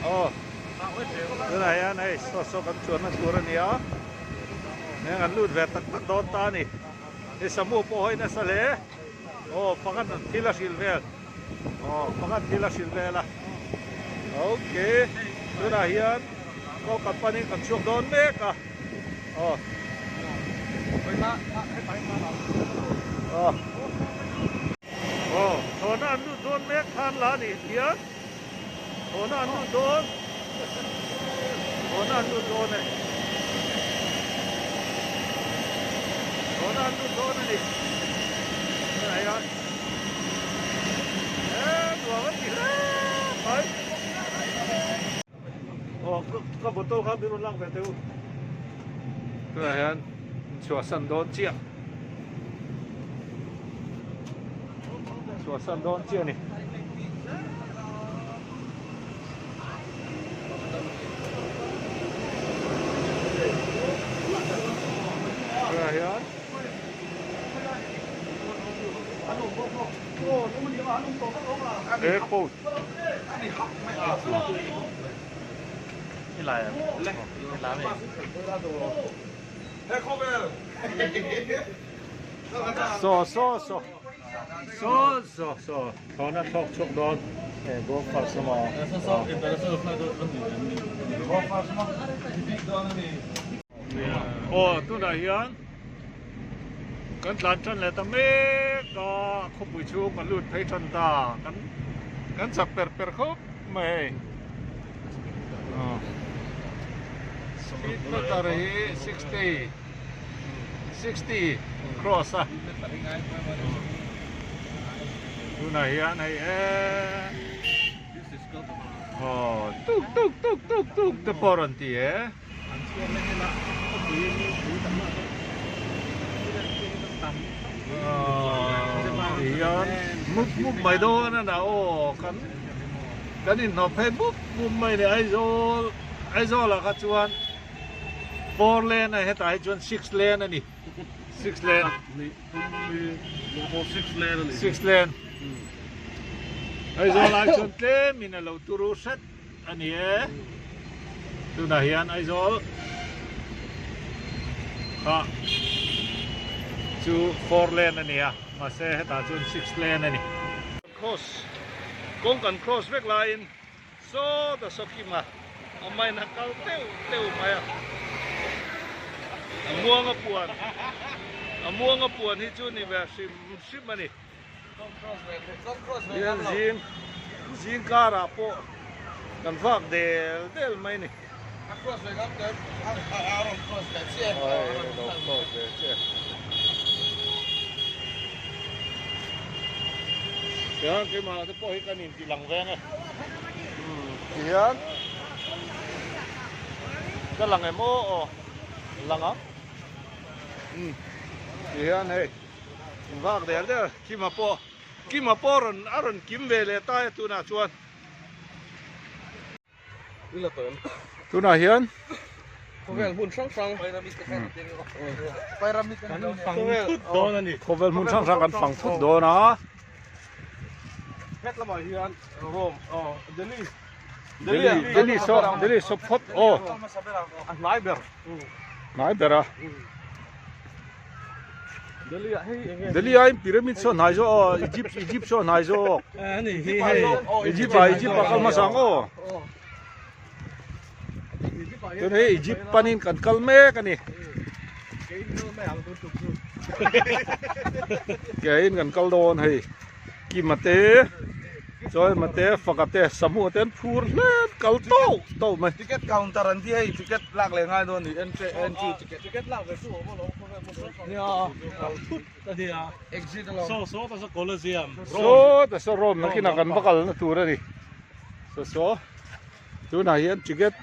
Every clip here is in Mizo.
Aw tunah hian hei saw saw kan chuanna tur a ni a heng an lut ve tak tak dawn ta a ni hei samu pawh hawi nasa hle aw pakhat thil a hrilh vel aw pakhat thil a hrilh vel a okay tunah hian kawng kan panin kan chhuak dawn mek a aw aw. Aw, thlawhna an lut dawn mek khan la nih hian thlawhna an lut dawn, thlawhna an lut dawn e, thlawhna an lut dawn a ni, tunah hian he nuam an ti hle mai. Aw, ka bottle kha min rawn lak ve teh u, tunah hian chhuahsan dawn chiah. Chhuahsan dawn chiah a ni. Tunah hian airport Saw saw saw saw saw saw thlawhna thlawk chhuak dawn aw tunah hian kan tlan tan leh ta mek a khawpui chhung kan lut phei tan ta kan kan chak per per khawp mai hei. Speed meter hi 60 60 cross a tunah hian hei eee aw tuk tuk tuk tuk tuk te pawh rawn ti e aw ti hian mup mup mai dawn a na aw kan Kan inhnawh phei mup mup mai ni Aizawl Aizawl ah kha chuan four lane a hetah hi chuan six lane a ni six lane six lane Aizawl ah chuan tlem in a lo turu hret a ni e tunah hian Aizawl kha chu four lane a ni a mahse hetah chuan six lane a ni. Cross kawng kan cross vek laiin sawta saw kim a, a main a kal teuh teuh mai a, a muanga puan a muanga puan hi chu ni ve hrim hrim a ni. Hian zing zing karah pawh kan vak del del mai a ni. A cross ve ngam tep a rawn cross ve chiah a rawn cross ve chiah tihian keimah te pawh hi kan inti lang veng e tihian ka lang em aw aw lang ang tihian hei vak der der kima pawh kima pawh rawn a rawn kim ve leh ta e tunah chuan. Tunah hian Khawvel hmun hrang hrang kan fang thut dawn a ni. Khawvel hmun hrang hrang kan fang thut dawn a. Het lamah hian Rome aw Delhi Delhi Delhi saw Delhi saw phawt aw. A hnai ber. Hnai ber a. Delhi ah hei enge Delhi ah in pyramid saw hnai zawk aw Egypt Egypt saw hnai zawk ani hi hei Egypt ah Egypt ah kal hmasa ang aw tun hei Egypt panin kan kal mek ani keiin kan kal dawn hei Kima te Chawima te Faka te Samu te an phur hlet kal tauh tauh mai. Ticket counter an ti hei ticket lak leh ngai dawn ni entry entry ticket. Ticket lak ve chu awm alawm khawvel hmun hrang hrang nia kal thut a nia exit alawm. Saw saw ta saw Colosseum Rome. Saw ta saw Rome nakinah kan va kalna tur a ni. Saw saw tunah hian ticket.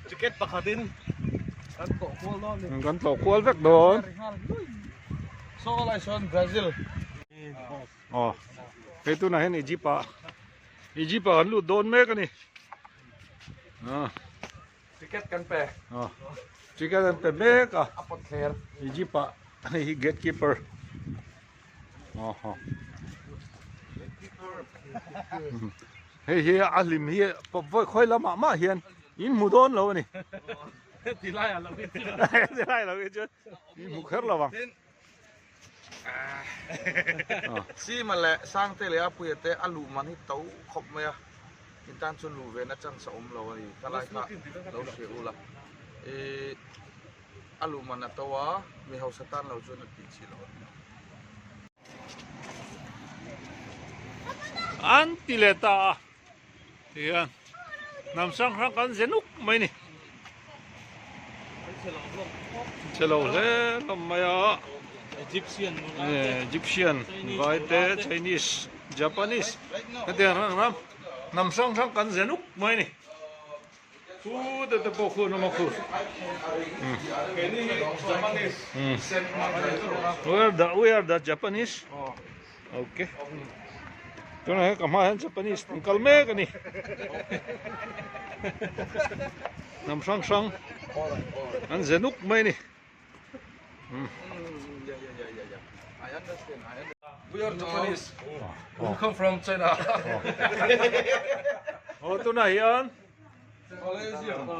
Ticket pakhatin kan tlawh kual dawn ni. Kan tlawh kual vek dawn. Saw lai sawn Brazil. Aw hei tunah hian Egypt ah Egypt ah kan lut dawn mek a ni ah Ticket kan pe aw ticket an pe mek a a pawt thler Egypt ah hei hi gate keeper aw haw. Hei hi a hlim hi vawi khawi lamah mah hian in hmu dawn lo a ni. Ti lai ah lo hi chuan. Ti lai lo hi chuan in hmu kher lo ang. Sima leh Sangte leh Apuia te a luh man hi to khawp mai a, in tan chuan luh ve na chance a awm lo a ni. Ka lai kha lo hria ula. I a luh man a to a, mi hausa tan lo chuan a tih chih lo a ni. An ti leh ta a tihian hnam hrang hrang kan ze nuk mai ni chhe lo hle hlawm mai a Egyptian vai te Chinese Japanese hetiang hrang hrang hnam hrang hrang kan ze nuk mai ni. Khu te te pawh khu an awm a khu. We are the we are the Japanese. Okay. Tunah hian ka hmaah hian Japanese an kal mek a ni. Hnam hrang hrang an ze nuk mai a ni. We are Japanese. We come from China. Aw tunah hian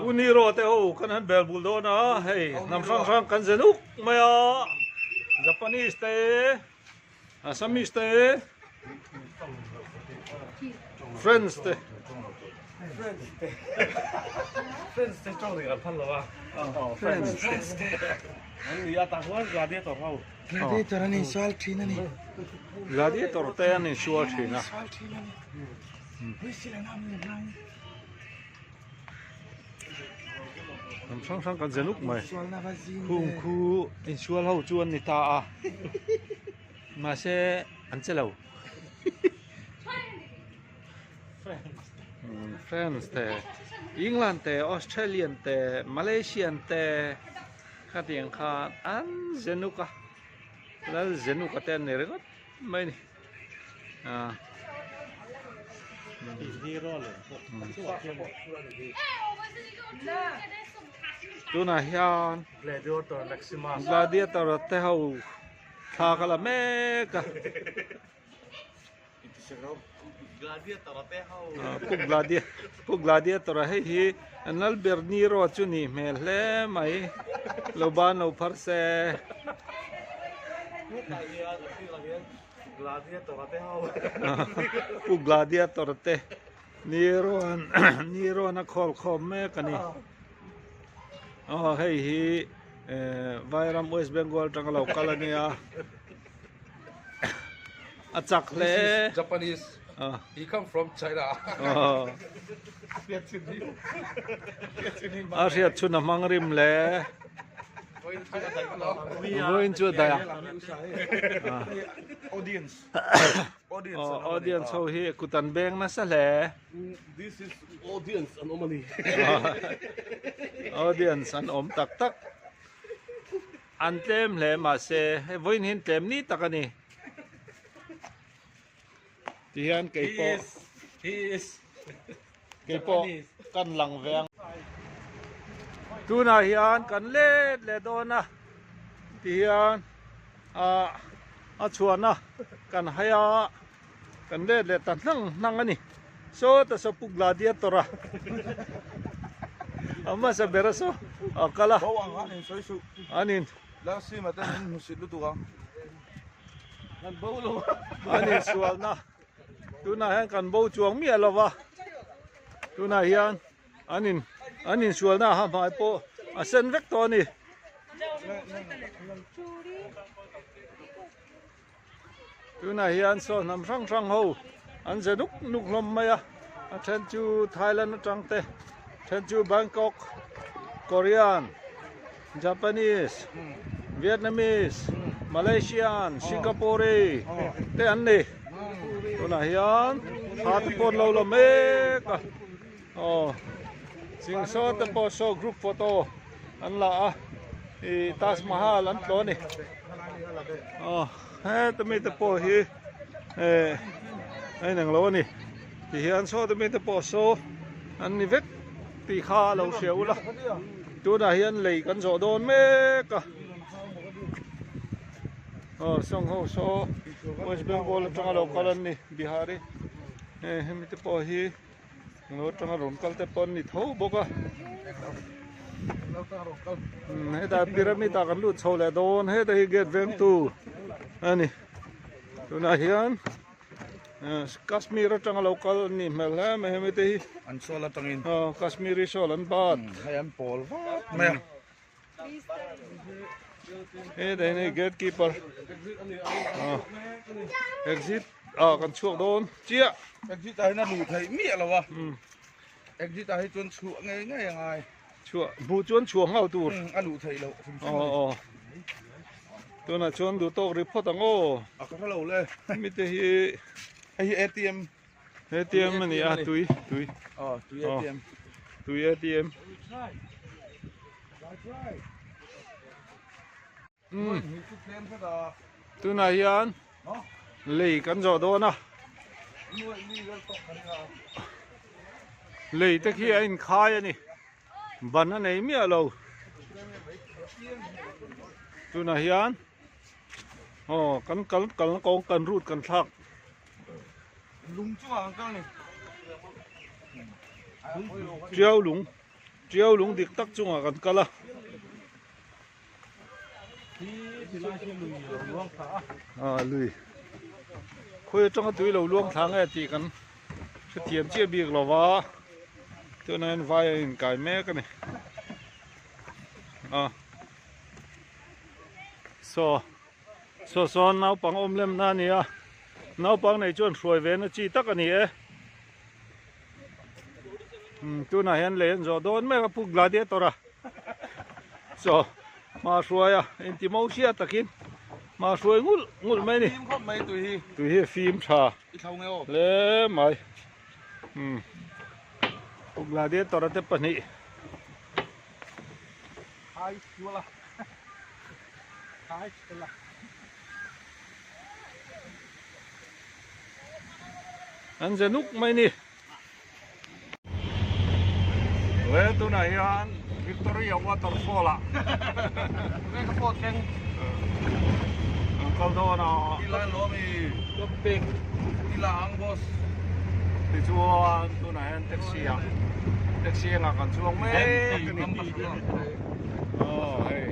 Uniro te ho kan han bel bul dawn a hei hnam hrang hrang kan ze nuk mai a Japanese te Assamese te French te French te tawng rik an phal lo a French te an ni a tah chuan gladiator ho Gladiator an insual thin a ni Gladiator te an insual thin a Hnam hrang hrang kan ze nuk mai khung khu insual ho chu an ni ta a mahse an che lo France te England te Australian te Malaysian te khatiang khan an ze nuk a lal ze nuk a te an ni ringawt mai a ni. Tunah hian Gladiator te ho thla ka la mek a. Pu Gladiator a hei hi an lal ber Nero chu nih hmel hle mai lo ban lo phar se. Pu Gladiator te Nero an Nero an a khawl khawm mek a ni. Aw hei hi Vairam West Bengal atanga lo kal a nia. A chak hle. This is Japanese. He come from China. A hriat chhun a hmang rim le. Vawiin chu a daih a. Audience. Audience ho hi kut an beng nasa hle. This is audience an awm a ni. Audience an awm tak tak. An tlem hle mahse hei vawiin hi an tlem ni tak a ni. Tihian keipawh keipawh kan lang ve ang. Tunah hian kan let leh dawn a tihian ah a chhuahna kan hai a kan let leh ta hnang hnang a ni. Saw ta saw Pu Gladiator a a hmasa ber a saw a kal a. Bo ang an insawi suh. An in. Lalsima ten an hmusit lutuk ang. Kan bo lo. An insualna tunah hian kan bo chuang miah lo va. Tunah hian an in an insualna a hmai pawh a sen vek tawh a ni. Tunah hian saw hnam hrang hrang ho an ze nuk nuk hlawm mai a, a then chu Thailand atang te, then chu Bangkok, Korean, Japanese, Vietnamese, Malaysian, Singapore te an ni. Tunah hian thla te pawh an lo la mek a, aw chingsaw te pawh saw group photo an la a, ih Taj Mahal an tlawh a ni. Aw heta mite pawh hi eh a inang lo a ni tihian sawta mite pawh saw an ni vek tih kha a lo hria ula tunah hian lei kan zawh dawn mek a aw sawng ho saw West Bengal atanga lo kal an ni Bihari. Hei hemi te pawh hi lo atanga rawn kal te pawh an ni tho bawk a. Hetah pyramid ah kan lut chho leh dawn heta hi gate vengtu a ni. Tunah hian Kashmir atanga lo kal an nih hmel hle mai hemi te hi. An sawl atangin. Kashmiri sawl an bat. Hei an pawl vat mai a. Hetah hian hei gate keeper exit ah kan chhuak dawn chiah. Exit ah hian a luh theih miah lo a. Exit ah hi chuan chhuah ngei ngei a ngai. Chhuah hmuh chuan chhuah nghal tur. A luh theih loh hrim hrim a ni. Aw tunah chuan duh tawk ri phawt ang aw. A ka hre lo le. Hemi te hi. Hei hi ATM. ATM a ni a tui tui. Aw tui ATM. Tui ATM. Tunah hian lei kan zawh dawn a. Lei te khi a inkhai a ni. Ban a nei miah lo. Tunah hian aw kan kal kalna kawng kan route kan thlak. Lung chungah kan kal a ni. Tiau lung. Tiau lung dik tak chungah kan kal a. Ah lui. Khawi atanga tui lo luang thla nge tih kan hrethiam chiah bik lo va. Tunah hian vai a inkai mek a ni. Ah. Saw. Saw sawn naupang awm lem na a ni a. Naupang nei chuan hruai ve na chi tak a ni e. Tunah hian lei an zawh dawn mek a pu gladiator a chaw hma hruai a inti mo hria takin hma hruai ngulh ngulh mai a ni Fim khawp mai tui hi tui hi a fim tha hle mai pu gladiator a te pahnih An ze nuk mai ni. Le tunah hian Victoria Waterfall ah an kal dawn a. Tichuan tunah hian taxi ah taxi engah kan chuang mek a ni. Aw hei.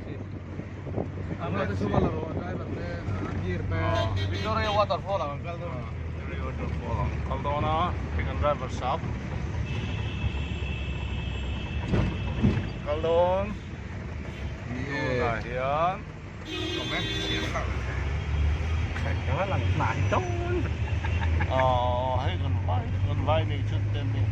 Victoria waterfall ang kal dawn. Victoria waterfall ang kal dawn a hei kan driver sap kal dawn tunah hian aw hei kan vai kan vai nei chut te an ni.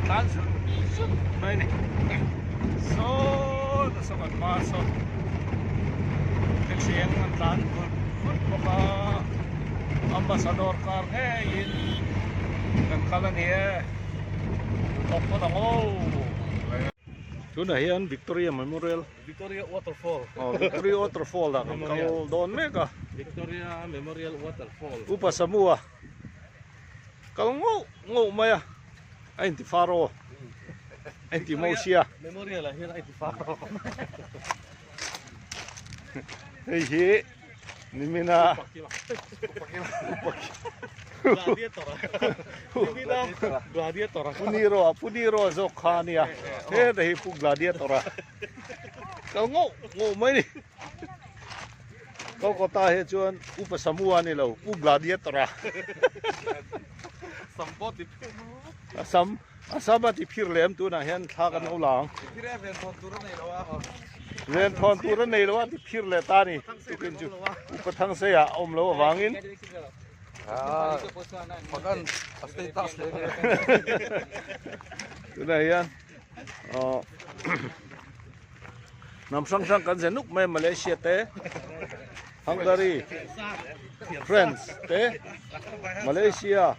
Tlan zut zut mai a ni saw ta saw kan hma saw taxi eng an tlan vut vut bawk a ambassador car ngeiin kan kal a ni e thawk phawt ang aw tunah hian Victoria Memorial. Victoria Waterfall. Aw, Victoria Waterfall ah kan kal dawn mek a. Victoria Memorial Waterfall. Upa Samua kal ngauh ngauh mai a, a inti faro, a inti Mosia. Memorial ah hian a inti faro. Hei hi nimina Gladiator. Nimina Gladiator. Puniro a Puniro a zawk kha a nia. Heta hi Pu Gladiator a kal ngauh ngauh mai ni. Kolkata hi chuan Upa Samua a ni lo Pu Gladiator a. Sam pawh ti phir A sam A sam a ti phir lem tunah hian thla kan lo la ang. Phir e ven thawn tur a nei lo a. Ven thawn tur a nei lo a ti phir leh ta a ni. Tukin chu Upa Thangseia a awm lo avangin. Pakan a status leh nge. Tunah hian aw hnam hrang hrang kan ze nuk mai Malaysia te Hungary France te Malaysia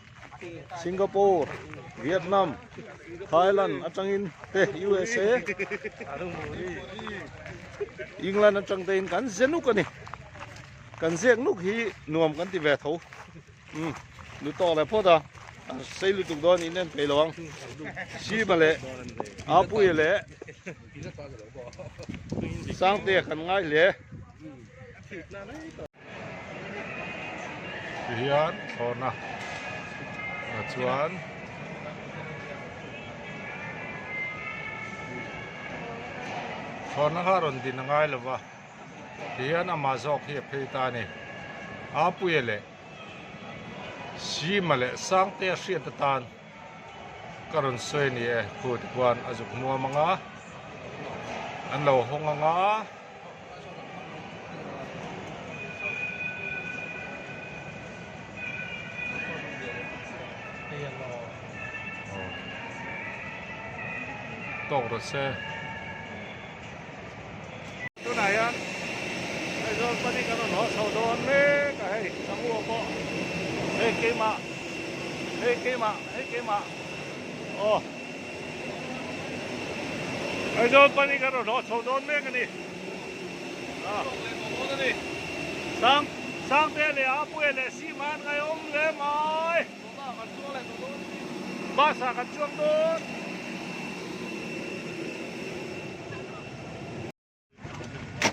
Singapore, Vietnam, Thailand atangin te USA, England atang te in kan ze nuk a ni. Kan zek nuk hi nuam kan ti ve tho. Um, nu tawk leh phawt a, a sei lutuk dawn in en peih lo ang. Shiva leh Apuia leh. Sangtea kan ngai hle. Tihian thlawna ah chuan thlawna kha a rawn din a ngai lo va tihian amah zawk hi a phei ta a ni Apuia leh Sima leh Sangtea hriat atan ka rawn sawi a ni e khu tikhuan a zuk hmuam ang a an lo hawng ang a. Tawk rawh se. Tunah hian Aizawl panin kan rawn haw chho dawn mek a hei Sangua pawh hei keimah hei keimah hei keimah aw. Aizawl panin kan rawn haw chho dawn mek a ni. Sang Sangte leh Apuia leh Sima an ngaihawm hle mai. Bus ah kan chuang dawn.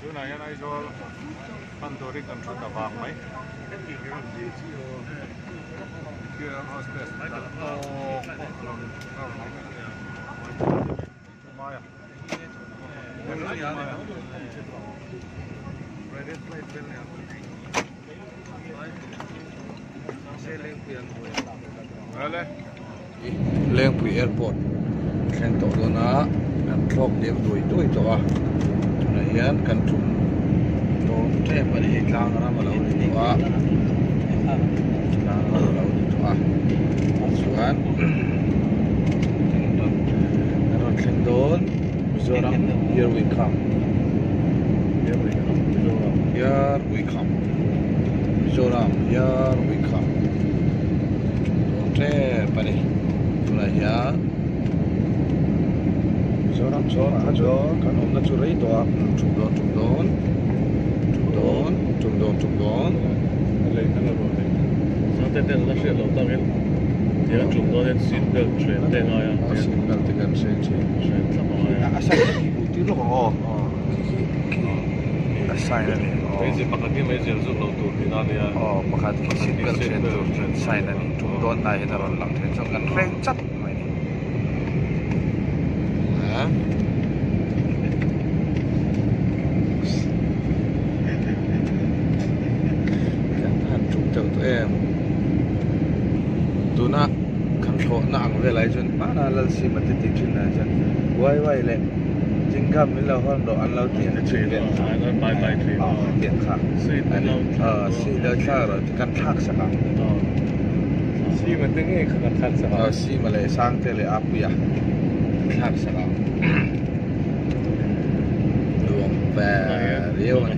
Tunah hian Aizawl pan turin kan thu ta vang mai. Air hostess tawk pawh a rawn mai a. Lengpui airport thleng tawh dawn a kan thlawk diam duai duai tawh a tunah hian kan tum dawn tep a ni hei tlang ram a lo ni tawh a tlang ram a lo ni tawh a chuan kan rawn thleng dawn Mizoram here we come here we come Mizoram here we come Mizoram here we come dawn tep a ni tunah hian Mizoram chhungah chuan kan awmna chu rei tawh a tum dawn tum dawn tum dawn tum dawn tum dawn Sate ten la hriat loh takin tiang tum dawn hian seat belt hren te a ngai a seat belt te kan hren thin hren thlap a ngai a a sign khi hmuh tir lawk ang aw khi khi a sign a ni aw meizial pakhat hi meizial zuk lo tur tihna a nia aw pakhat khi seat belt hren tur sign a ni tum dawn lai hian a rawn lang thei chuan kan hreng chat mai a ni a kan han tum deuh tawh em tuna kan thlawhna ang velah hi chuan hmanah Lalsima te tih thin ah chuan uai uai leh Chingam min lo hawn rawh an lo ti ang thin vel kha aw khatiang kha aw si lo thlak rawh kan thlak sak ang Sima te ngei kha kan thlak sak ang aw Sima leh Sangte leh Apuia kan thlak sak ang nuam ve riau a ni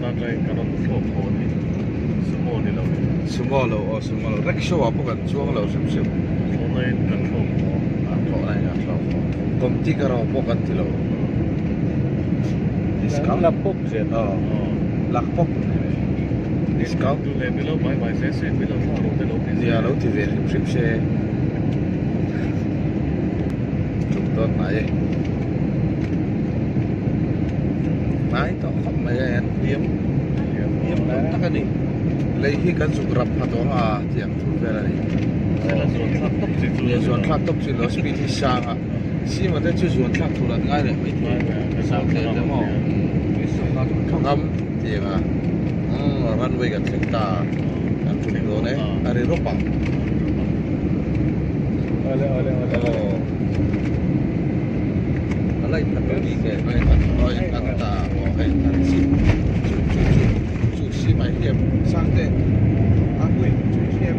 Sumo lo aw sumo lo rickshaw ah pawh kan chuang lo hrim hrim thlawhna in kan thlawk haw kawmti ka rawh pawh kan ti lo discount lak pawp zel aw lak pawp ni mai discount duh leh milo mai mai se se milo thla rawh te lo ti nia lo ti ve hrim hrim se tum dawn mai e hnai tawh khawp mai a hian hliam hliam dawn tak a ni lei hi kan zuk rap pha tawh ang a tiang tur vel a ni zuan thlak tawp chi lo speed hi sang a sima te chu zuan thlak tur an ngai leh mai thei sang hle te maw thawkam tiang a runway kan thleng ta kan tum dawn e a ri rawp ang ale ale ale a la inphat lo bik e a inphat ta aw hei an chip chu chu chu chu simai hliam sangte a pui chu hliam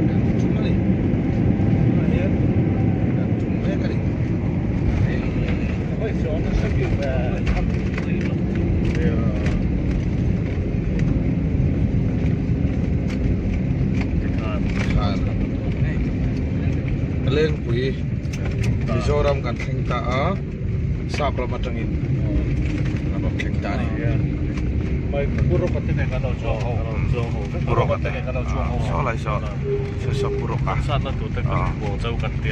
kan tum a ni tunah hian kan tum mek a ni Lengpui Mizoram kan thleng ta a sap ram atangin kan rawn thleng ta a ni. Saw lai saw saw saw Puroka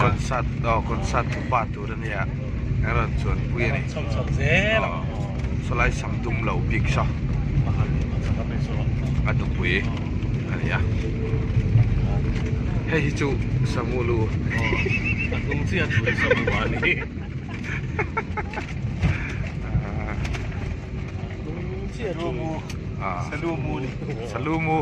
concert aw concert pa tur a nia. An rawn chuan pui a ni. Sawlai sam dum lo bik saw a nupui a ni a. Hei hi chu samu lu. A hnung chiah chu samu a ni. Salu mu.